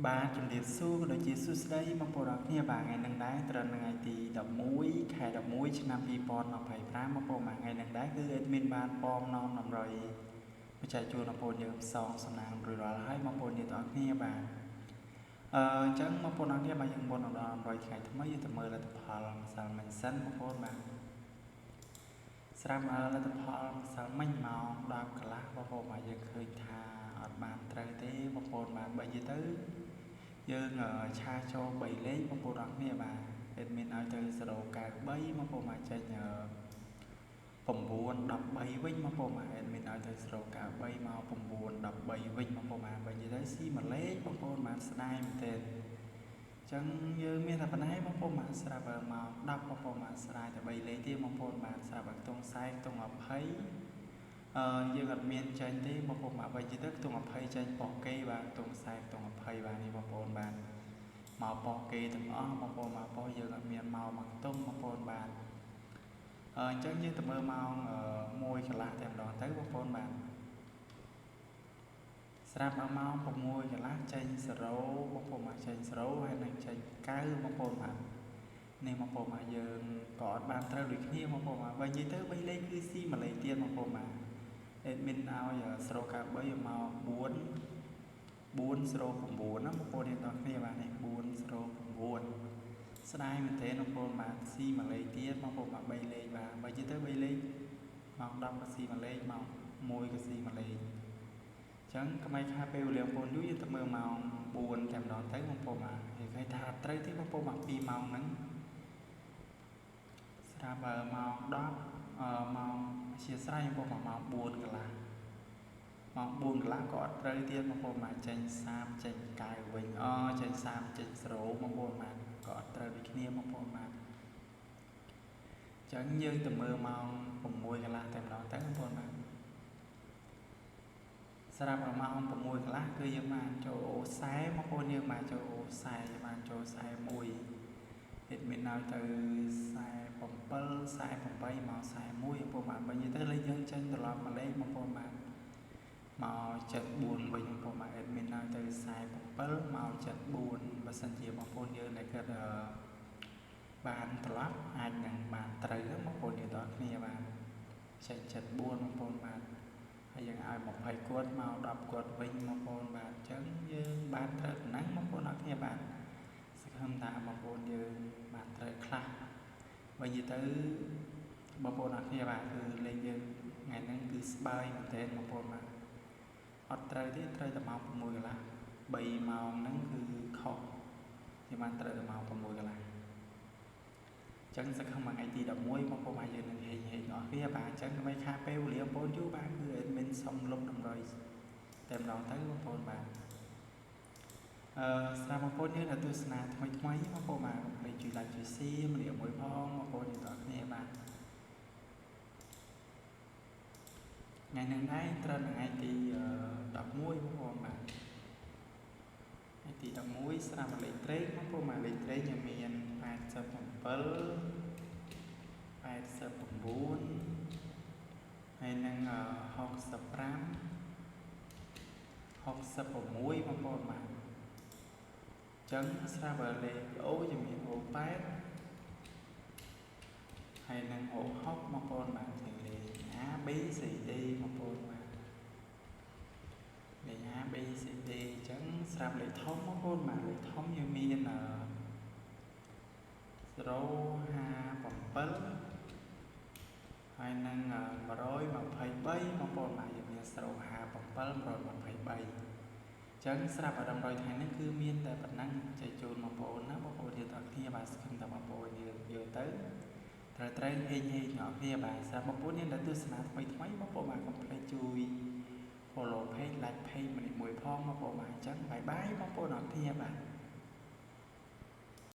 បាទជំរាបសួរក៏ដូចជាសួស្តីបងប្អូនអរគ្នាបាទថ្ងៃនឹងដែរត្រូវនៅថ្ងៃទី11ខែ11ឆ្នាំ2025បងប្អូនបាទថ្ងៃនឹងដែរគឺ admin បានប៉មនាំតម្រុយបច្ចេកជូនបងប្អូនយើងផ្សងសំណាងរួចរាល់ហើយបងប្អូនយើងទាំងអស់គ្នាបាទអញ្ចឹងបងប្អូនអរគ្នាបាទយើងមុនដល់តម្រុយថ្ងៃថ្មីយើងទៅមើលលទ្ធផលម្សិលមិញសិនបងប្អូនបាទស្រាប់លទ្ធផលម្សិលមិញម៉ោង10កន្លះបងប្អូនបាទយើងឃើញថាអត់បានត្រូវទេបងប្អូនបាទបើនិយាយទៅយើងឆាចូល3លេខបងប្អូនអរគ្នាបាទ admin ឲ្យទៅ093បងប្អូនបាទចេញ9 13វិញបងប្អូនបាទ admin ឲ្យទៅ093មក9 13វិញបងប្អូនបាទបើនិយាយទៅស៊ីមួយលេខបងប្អូនបាទស្ដាយមែនទែនចឹងយើងមានតែប៉ុណ្ណេះបងប្អូនបាទស្រាប់មក10បងប្អូនបាទស្ដាយតែ3លេខទេបងប្អូនបាទស្រាប់ខ្ទង់40ខ្ទង់20យើងអត់មានចេញទេបងប្អូនបាទបើនិយាយទៅខ្ទង់20ចេញប៉ុស្តិ៍គេបាទខ្ទង់40ខ្ទង់20បាទនេះបងប្អូនបាទមកប៉ុស្តិ៍គេទាំងអស់បងប្អូនបាទប៉ុស្តិ៍យើងអត់មានមកមកខ្ទង់បងប្អូនបាទអញ្ចឹងយើងទៅមើលម៉ោង1កន្លះតែម្ដងទៅបងប្អូនបាទស្រាប់ដល់ម៉ោង6កន្លះចេញ0បងប្អូនបាទចេញ0ហើយនឹងចេញ9បងប្អូនបាទនេះបងប្អូនបាទយើងក៏អត់បានត្រូវដូចគ្នាបងប្អូនបាទបើនិយាយទៅ3លេខគឺស៊ីមួយលេខទៀតបងប្អូនបាទ admin ឲ្យ093មក4 409ណាបងប្អូនទាំងអស់គ្នាបាទនេះ409ស្ដាយមែនទែនបងប្អូនបាទស៊ីមួយលេខទៀតបងប្អូនបាទ3លេខបាទបើនិយាយទៅ3លេខម៉ោង10ក៏ស៊ីមួយលេខម៉ោង1ក៏ស៊ីមួយលេខអញ្ចឹងកុំឲ្យខាតពេលវេលាបងប្អូនយូរយើងទៅមើលម៉ោង4តែម្ដងទៅបងប្អូនបាទគេឃើញថាអត់ត្រូវទេបងប្អូនបាទ2ម៉ោងហ្នឹងស្រាប់ម៉ោង10ម៉ោងអធិស្ឋានបងប្អូនម៉ោង4កន្លះម៉ោង4កន្លះក៏អត់ត្រូវទៀតបងប្អូនបាទចេញ30ចេញ9វិញអចេញ30ចេញ0បងប្អូនបាទក៏អត់ត្រូវដូចគ្នាបងប្អូនបាទចឹងយើងទៅមើលម៉ោង6កន្លះតែម្ដងទៅបងប្អូនបាទស្រាប់ម៉ោង6កន្លះគឺយើងបានចូលអូ40បងប្អូនយើងបានចូលអូ40យើងបានចូល41 admin ឲ្យទៅ47 48មក41បងប្អូនបាទបើនិយាយទៅលេខយើងចេញត្រឡប់មកលេខបងប្អូនបាទមក74វិញបងប្អូនបាទ admin ឲ្យទៅ47មក74បើសិនជាបងប្អូនយើងដែលគិតបានត្រឡប់អាចនឹងបានត្រូវបងប្អូនយើងទាំងគ្នាបាទចេញ74បងប្អូនបាទហើយយើងឲ្យ20គាត់មក10គាត់វិញបងប្អូនបាទអញ្ចឹងយើងបានត្រូវប៉ុណ្ណឹងបងប្អូនអរគ្នាបាទសង្ឃឹមថាបងប្អូនយើងបានត្រូវខ្លះបើនិយាយទៅបងប្អូនអរគ្នាបាទគឺលេខយើងថ្ងៃហ្នឹងគឺស្បើយមែនទែនបងប្អូនបាទអត់ត្រូវទេត្រូវតែម៉ោង6កន្លះ3ម៉ោងហ្នឹងគឺខុសយើងបានត្រូវតែម៉ោង6កន្លះចឹងសង្ឃឹមថ្ងៃទី11បងប្អូនបាទយើងនឹងហេងហេងអស់គ្នាបាទអញ្ចឹងកុំឲ្យខាតពេលវេលាបងប្អូនយូរបាទគឺ admin សុំលុបតម្រុយតែម្ដងទៅបងប្អូនបាទស្រាប់បងប្អូនយើងដែលទស្សនាថ្មីថ្មីបងប្អូនបាទកុំភ្លេចជួយ like ជួយ share ម្នាក់មួយផងបងប្អូនយើងទាំងអស់គ្នាបាទថ្ងៃនឹងដែរត្រូវថ្ងៃទី11បងប្អូនបាទថ្ងៃទី11ស្រាប់លេខត្រេកបងប្អូនបាទលេខត្រេកយើងមាន87 89ហើយនឹង65 66បងប្អូនបាទចឹងស្រាប់លេខអូយើងមានអូ8ហើយនឹងអូ6បងប្អូនបាទទាំងលេខ A B C D បងប្អូនបាទលេខ A B C D អញ្ចឹងស្រាប់លេខធំបងប្អូនបាទលេខធំយើងមាន057ហើយនឹង123បងប្អូនបាទយើងមាន057 123ចឹងស្រាប់អារម្មណ៍រយថ្ងៃនេះគឺមានតែប៉ុណ្ណឹងចែកជូនបងប្អូនណាបងប្អូនយើងទាំងគ្នាបាទសង្ឃឹមថាបងប្អូនយើងយកទៅត្រូវត្រូវហេងហេងទាំងគ្នាបាទស្រាប់បងប្អូនយើងដែលទស្សនាថ្មីថ្មីបងប្អូនបាទកុំភ្លេចជួយ follow page like page ម្នាក់មួយផងបងប្អូនបាទអញ្ចឹងបាយបាយបងប្អូនអរគ្នាបាទ។